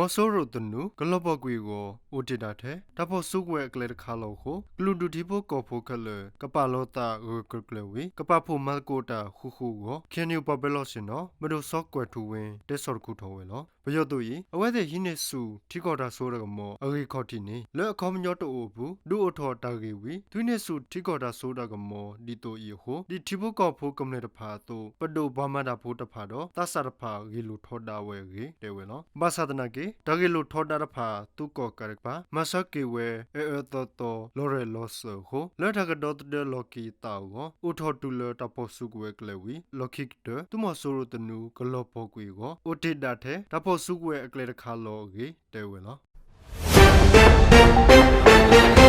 သုးမီၤစိရိၤသနူ ကလီၤပှီၢ်ကွံာ်အဂီၢ် အိၣ်တ့ၢ်ဒၣ်ထဲ တၢ်ဖီၣ်စုကဝဲၤအကျဲတခါလီၤအဃိ ကလုာ်ဒူၣ်ထံဖိကီၢ်ဖိခဲလၢာ် ကပာ်လီၤသးဂၢၢ်ကျၢၤကျၢၤဝံၤ ကပာ်ဖှိၣ်မၤသကိးတၢ်ဃူဃူအဂီၢ် ခ့ၣ်အဲၣ်ယူၣ်ပှၤပဲၤလီၢ်ဆ့ၣ်နီၤ ပဒိၣ်စီၤကွဲၤထူဝ့ တဲဆီၣ်တခူထီၣ်ဝဲလီၤ. ပယီၤသုးအံၤ အဝဲသ့ၣ်ဟံးန့ၢ်ဆူၣ်ထံကီၢ်တၢ်စိတၢ်ကမီၤအဂ့ၢ်ခီၣ်ထံးန့ၣ် လၢအခီပညီတအိၣ်အပူၤ ဒုးအိၣ်ထီၣ်တၢ်ဂ့ၢ်ဝံၤ သုးဟံးန့ၢ်ဆူၣ်ထံကီၢ်တၢ်စိတၢ်ကမီၤဒ်သိးအံၤအဃိ ဒ်ထံဖိကီၢ်ဖိကမျၢၢ်တဖၣ်အသိး ပဒိၣ်ပှၤမၤတၢ်ဖိတဖၣ်ဒီး သးစၢ်တဖၣ်ဂ့ၢ်လိာ်ထီဒါဝဲအဂ့ၢ် တဲဝဲလီၤ. ဘၣ်ဆၣ်သနာ်က့ တၢ်ဂ့ၢ်လိာ်ထီဒါတဖၣ် သုးကီၣ်ကးတကပၤ မၤဆၢက့ၤဝဲ အၢအၢသီသီ လီၤရဲၣ်လီၤစၢၤအဃိ လၢတၢ်ကဒီသဒၢလီၤက့ၤသးအဂီၢ် အိၣ်ထီၣ်တုၤလၢတၢ်ဖီၣ်စုကဝဲၤကျဲဝံၤ လီၢ်ခံကတၢၢ် သုးမီၤစိရိၤသနူ ကလီၤပှီၢ်ကွံာ်အဂီၢ် အိၣ်တ့ၢ်ဒၣ်ထဲ တၢ်ဖီၣ်စုကဝဲၤအကျဲတခါလီၤအဂ့ၢ် တဲဝဲလီၤ.